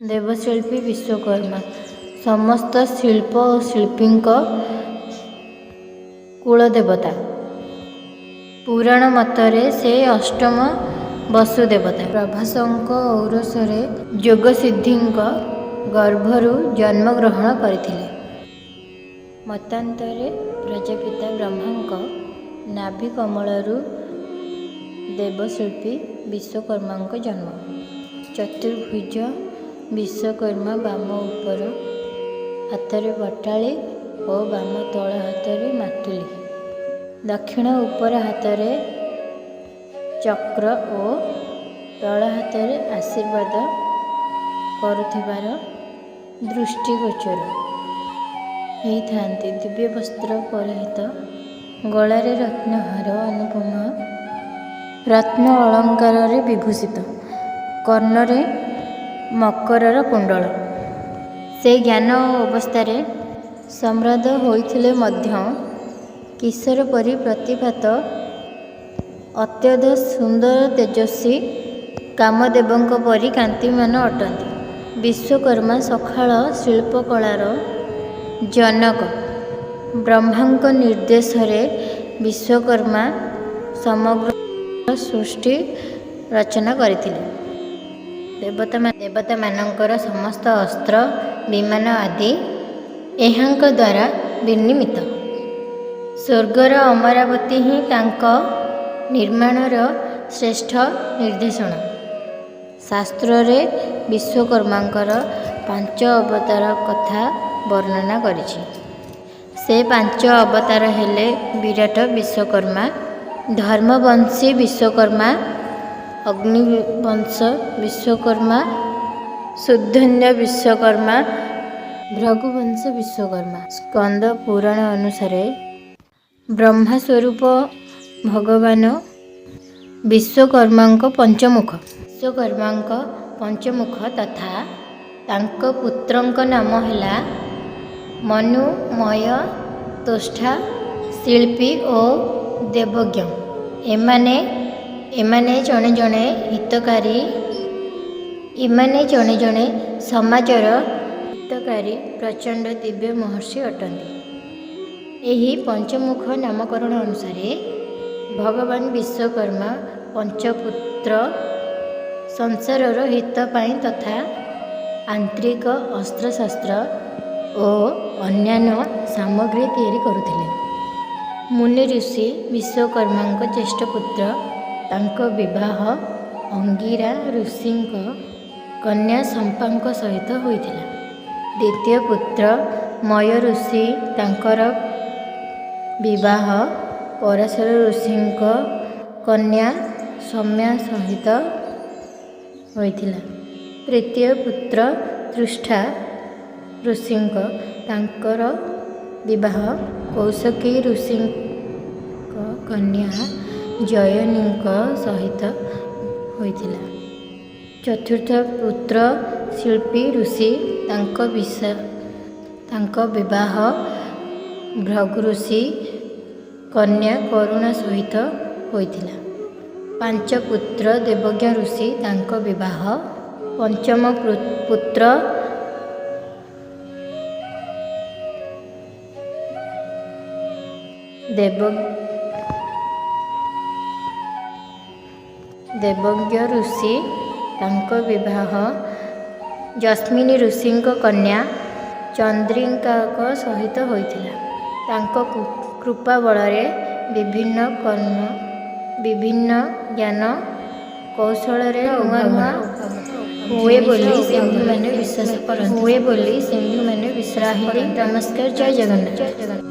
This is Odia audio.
ଦେବଶିଳ୍ପୀ ବିଶ୍ୱକର୍ମା ସମସ୍ତ ଶିଳ୍ପ ଓ ଶିଳ୍ପୀଙ୍କ କୁଳଦେବତା। ପୁରାଣ ମତରେ ସେ ଅଷ୍ଟମ ବସୁ ଦେବତା। ପ୍ରଭାସଙ୍କ ଔରସରେ ଯୋଗସିଦ୍ଧିଙ୍କ ଗର୍ଭରୁ ଜନ୍ମଗ୍ରହଣ କରିଥିଲେ। ମତାନ୍ତରେ ପ୍ରଜାପିତା ବ୍ରହ୍ମାଙ୍କ ନାଭିକମଳରୁ ଦେବଶିଳ୍ପୀ ବିଶ୍ୱକର୍ମାଙ୍କ ଜନ୍ମ। ଚତୁର୍ଭୁଜ ବିଶ୍ୱକର୍ମା ବାମ ଉପର ହାତରେ ବଟାଳି ଓ ବାମ ତଳ ହାତରେ ମାଟୁଲି, ଦକ୍ଷିଣ ଉପର ହାତରେ ଚକ୍ର ଓ ତଳ ହାତରେ ଆଶୀର୍ବାଦ କରୁଥିବାର ଦୃଷ୍ଟିଗୋଚର ହୋଇଥାନ୍ତି। ଦିବ୍ୟ ବସ୍ତ୍ର ପରିହିତ, ଗଳାରେ ରତ୍ନହାର, ଅନୁପମ ରତ୍ନ ଅଳଙ୍କାରରେ ବିଭୂଷିତ, କର୍ଣ୍ଣରେ ମକରର କୁଣ୍ଡଳ। ସେ ଜ୍ଞାନ ଓ ଅବସ୍ଥାରେ ସମୃଦ୍ଧ ହୋଇଥିଲେ ମଧ୍ୟ କିଶୋର ପରି ପ୍ରତିଭାତ, ଅତ୍ୟନ୍ତ ସୁନ୍ଦର, ତେଜସ୍ୱୀ, କାମଦେବଙ୍କ ପରି କାନ୍ତିମାନ ଅଟନ୍ତି। ବିଶ୍ୱକର୍ମା ସକଳ ଶିଳ୍ପକଳାର ଜନକ। ବ୍ରହ୍ମାଙ୍କ ନିର୍ଦ୍ଦେଶରେ ବିଶ୍ୱକର୍ମା ସମଗ୍ର ସୃଷ୍ଟି ରଚନା କରିଥିଲେ। ଦେବତାମାନଙ୍କର ସମସ୍ତ ଅସ୍ତ୍ର, ବିମାନ ଆଦି ଏହାଙ୍କ ଦ୍ୱାରା ବିନିର୍ମିତ। ସ୍ୱର୍ଗର ଅମରାବତୀ ହିଁ ତାଙ୍କ ନିର୍ମାଣର ଶ୍ରେଷ୍ଠ ନିଦର୍ଶନ। ଶାସ୍ତ୍ରରେ ବିଶ୍ୱକର୍ମାଙ୍କର ପାଞ୍ଚ ଅବତାର କଥା ବର୍ଣ୍ଣନା କରିଛି। ସେ ପାଞ୍ଚ ଅବତାର ହେଲେ ବିରାଟ ବିଶ୍ୱକର୍ମା, ଧର୍ମବଂଶୀ ବିଶ୍ୱକର୍ମା, ଅଗ୍ନିବଂଶ ବିଶ୍ୱକର୍ମା, ସୁଧନ୍ୟ ବିଶ୍ୱକର୍ମା, ଭୃଗୁବଂଶ ବିଶ୍ୱକର୍ମା। ସ୍କନ୍ଦ ପୁରାଣ ଅନୁସାରେ ବ୍ରହ୍ମା ସ୍ୱରୂପ ଭଗବାନ ବିଶ୍ୱକର୍ମାଙ୍କ ପଞ୍ଚମୁଖ। ବିଶ୍ୱକର୍ମାଙ୍କ ପଞ୍ଚମୁଖ ତଥା ତାଙ୍କ ପୁତ୍ରଙ୍କ ନାମ ହେଲା ମନୁ, ମୟ, ତ୍ୱଷ୍ଟା, ଶିଳ୍ପୀ ଓ ଦେବଜ୍ଞ। ଏମାନେ ଜଣେ ଜଣେ ହିତକାରୀ ଏମାନେ ଜଣେ ଜଣେ ସମାଜର ହିତକାରୀ ପ୍ରଚଣ୍ଡ ଦିବ୍ୟ ମହର୍ଷି ଅଟନ୍ତି। ଏହି ପଞ୍ଚମୁଖ ନାମକରଣ ଅନୁସାରେ ଭଗବାନ ବିଶ୍ୱକର୍ମା ପଞ୍ଚପୁତ୍ର ସଂସାରର ହିତ ପାଇଁ ତଥା ଆନ୍ତ୍ରିକ ଅସ୍ତ୍ରଶସ୍ତ୍ର ଓ ଅନ୍ୟାନ୍ୟ ସାମଗ୍ରୀ ତିଆରି କରୁଥିଲେ। ମୁନି ଋଷି ବିଶ୍ୱକର୍ମାଙ୍କ ଜ୍ୟେଷ୍ଠ ପୁତ୍ର। ତାଙ୍କ ବିବାହ ଅଙ୍ଗିରା ଋଷିଙ୍କ କନ୍ୟା ଶମ୍ପାଙ୍କ ସହିତ ହୋଇଥିଲା। ଦ୍ୱିତୀୟ ପୁତ୍ର ମୟ ଋଷି, ତାଙ୍କର ବିବାହ ପରାଶର ଋଷିଙ୍କ କନ୍ୟା ସୌମ୍ୟା ସହିତ ହୋଇଥିଲା। ତୃତୀୟ ପୁତ୍ର ତ୍ୱଷ୍ଟା ଋଷିଙ୍କ, ତାଙ୍କର ବିବାହ କୌଶିକ ଋଷିଙ୍କ କନ୍ୟା ଜୟିନୀଙ୍କ ସହିତ ହୋଇଥିଲା। ଚତୁର୍ଥ ପୁତ୍ର ଶିଳ୍ପୀ ଋଷି, ତାଙ୍କ ବିବାହ ଭୃଗୁ ଋଷି କନ୍ୟା କରୁଣା ସହିତ ହୋଇଥିଲା। ପାଞ୍ଚ ପୁତ୍ର ଦେବଜ୍ଞ ଋଷି, ତାଙ୍କ ବିବାହ ପଞ୍ଚମ ପୁତ୍ର ଦେବଜ୍ଞ ଋଷି, ତାଙ୍କ ବିବାହ ଯସ୍ମିନୀ ଋଷିଙ୍କ କନ୍ୟା ଚନ୍ଦ୍ରିକାଙ୍କ ସହିତ ହୋଇଥିଲା। ତାଙ୍କ କୃପା ବଳରେ ବିଭିନ୍ନ ଜ୍ଞାନ କୌଶଳରେ ନୂଆ ନୂଆ ହୁଏ ବୋଲି ସିନ୍ଧୁମାନେ ବିଶ୍ୱାସ କରନ୍ତି। ରହିଲି, ନମସ୍କାର, ଜୟ ଜଗନ୍ନାଥ।